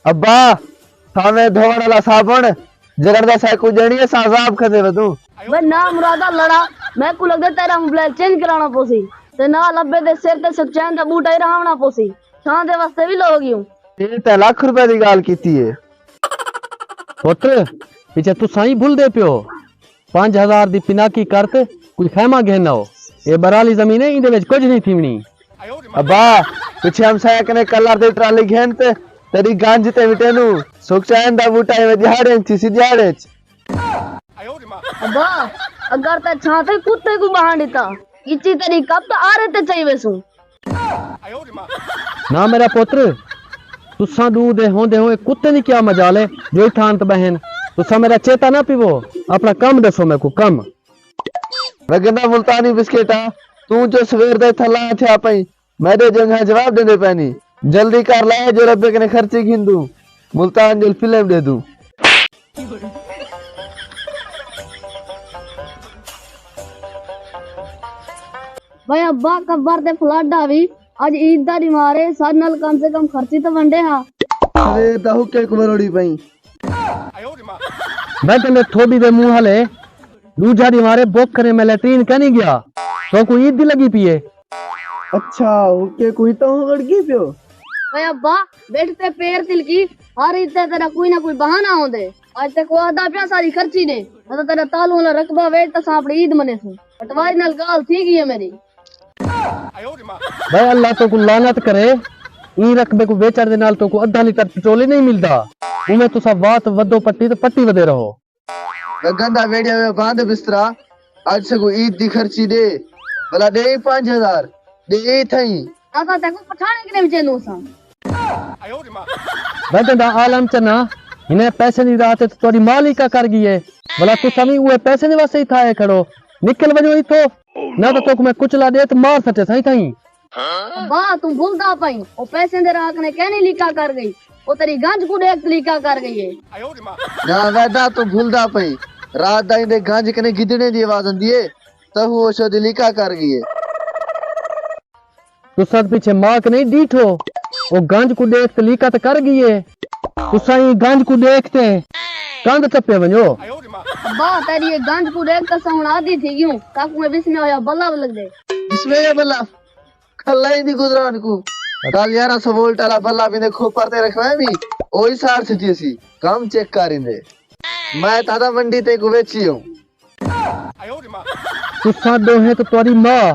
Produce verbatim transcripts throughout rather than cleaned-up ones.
ابا، ساویں دھووݨ والا صابݨ، جگڑ دا سیکو ڄݨی ہے، ساں عذاب کھدے ودوں۔ وے نا مرادا لڑا، میکوں لڳدے تیݙا موبائل چینج کراوݨا پوسی، تے نال ابے دے سر تے سچین دا ٻوٹا ہی رہاوݨا پوسی، چھاں دے واسطے وی لوگ ڳیوں۔ اے تے لکھ روپے دی ڳالھ کیتی ہے۔ پتر، پچھے تساں ہی بھلدے پیو، پنج ہزار دی پناکی کر تے کوئی خیمہ گھن آؤ۔ اے برالی زمین ہے، ایندے وچ کجھ نہیں تھیوݨی۔ ابا، پچھے ہمسایہ کنے کلر دی ٹرالی گھن تے تیݙی گنج تے وٹینوں۔ سکچین دا بوٹا ایویں ݙیہاڑے اچ تھیسی، ݙیہاڑے اچ۔ ابا، اگر تے چھاں تے کتے کوں ٻہݨ ݙتا، اچی تیݙی کپ تاں آرے تے چئی ویسوں۔ نہ میرا پتر، تساں ݙو دے ہوندے ہوئے کتے دی کیا مجال ہے جو اتھاں آن تے ٻہن؟ تساں میرا چیتا نہ پیوو، اپݨا کم ݙسو میکوں، کم۔ وے گندا ملتانی بسکیٹا، توں جو سویر دا اتھاں لایا تھیا پئیں، میݙے جنگھاں جواب ݙیندے پئے نی۔ جلدی کر لائے جو ربے کنے خرچی گھندوں، ملتان جل فلم ݙیہدوں۔ بھئی ابا، قبر تے فلڈ آوی، اڄ عید دا ݙینہوار ہے، ساݙے نال کم سے کم خرچی تاں ونڈے ہا۔ ارے تاں حقے کوں مروڑی پئیں۔ بھئی تیݙے تھوبی دے منہ ہلے، ݙوجھا ݙینہوار ہے، بک کرے میں لیٹرین کائنی ڳیا، تہاکوں عید دی لڳی پئی ہے۔ اچھا، حقے کوں ہی تاں گڑکی پیو۔ وے ابا، بیٹھ تے پیر تلکی، ہر عید تے تیݙا کوئی نہ کوئی بہانہ ہوندے۔ اڄ تے کو آہدا پیا ساری خرچی ݙے، نہ تاں تیݙا تالوں والا رقبہ ویچ تاں اساں اپݨی عید منیسوں۔ پٹواری نال ڳالھ تھی ڳئی ہے میݙی۔ بھئی اللہ تہاکوں لعنت کرے، ایں رقبے کوں ویچݨ دے نال تہاکوں ادھا لیٹر پٹرول ہی نہیں ملدا۔ اوویں تساں وات ودھو پٹی تے پٹی ودے رہو۔ گندا ویڑیا ہویا باندھ بسترا، اڄ ساکوں عید دی خرچی ݙے، بھلا ݙے پنج ہزار، ݙے تھئیں۔ اساں تیکوں پٹھاݨے کنے وچیندوں اساں۔ بھئی تیݙا عالم چنا، ہنے پیسے دی راہ تے تہاݙی ماں لیکا کر ڳئی ہے، بھلا تساں وی اوہے پیسے دے واسطے اتھاں آئے کھڑو، نکل ونڄو اتھوں، نہ تاں تہاکوں میں کچلا ݙے تے مار سٹیساں اتھائیں۔ ابا، توں بھلدا پئیں، او پیسے دے راہ کنے کینی لیکا کر ڳئی، او تیݙی گنج کوں ݙیکھ تے لیکا کر ڳئی ہے۔ نہ ویدا، توں بھلدا پئیں، رات دا ایندے گنج کنے گدڑیں دی آواز آندی ہے، تہوں او شودی لیکا کر ڳئی ہے۔ تساں تاں پچھے ماء کنے ݙیٹھو، او گنج کوں ݙیکھ تے لیکا تے کر ڳئی ہے۔ تساں ایں گنج کوں ݙیکھ تے کندھ ٹپے ونڄو۔ ابا، تیݙی اے گنج کوں ݙیکھ تے اساں ہݨ عادی تھی ڳیوں، تاکوں اے وسمیا ہویا بلب لڳدے۔ وسمیا ہویا بلب؟ کھلائیں دی گزران کوں۔ کل یارہ سو وولٹ والا بلب ایندے کھوپر تے رکھوائے وی، او ہی ساڑ سٹیسی۔ کم چیک کر ایندے۔ میں تاں منڈی تے کوں ویچی ہوں۔ تساں ݙوہیں تے تہاݙی ماء،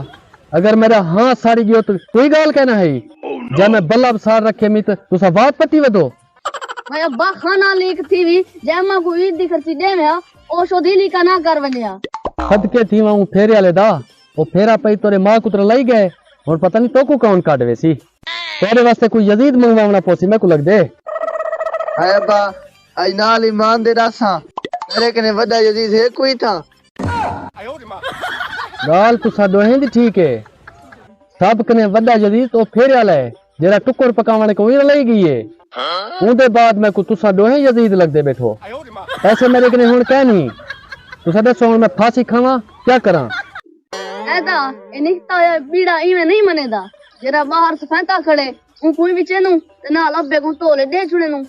اگر میݙا ہاں ساڑی ڳیو تے کوئی ڳالھ کائنا ہئی؟ جے میں بلب ساڑ رکھے می تے تساں وات پٹی ودو۔ میں ابا خانہ لیک تھی وی، جے اماں کوں عید دی خرچی ݙیویں ہا، او شودی لیکا نہ کر ونڄے ہا۔ صدقے تھیواں اوں پھیرے والے دا، او پھیرا پئی تیݙے ماء کوں تے رلائی ڳئے، ہݨ پتہ نہیں تہاکوں کون کڈھ ویسی۔ تیݙے واسطے کوئی یزید منگواوݨا پوسی میکوں لڳدے۔ ہائے ابا، اڄ نال ایمان دے ݙس ہاں، تیݙے کنے وݙا یزید ہے کوئی تاں؟ ڳالھ تساں ݙوہیں دی ٹھیک ہے، سب کنے وݙا یزید او پھیرے والا ہے، جیڑھا ٹکر پکاوݨ کوں وی رلائی ڳئی ہے۔ اوندے بعد میکوں تساں ݙوہیں یزید لڳدے ٻیٹھو۔ پیسے میݙے کنے ہݨ کائنی، تساں ݙسو ہݨ میں پھاسی کھاواں کیا کراں؟ ایدا، اے نکتا ہویا ٻیڑا ایویں نہیں منیدا، جیڑھا ٻاہر سفینتا کھڑے، اوں کوں وی وچینوں تے نال ابے کوں تولے ݙے چھڑینوں۔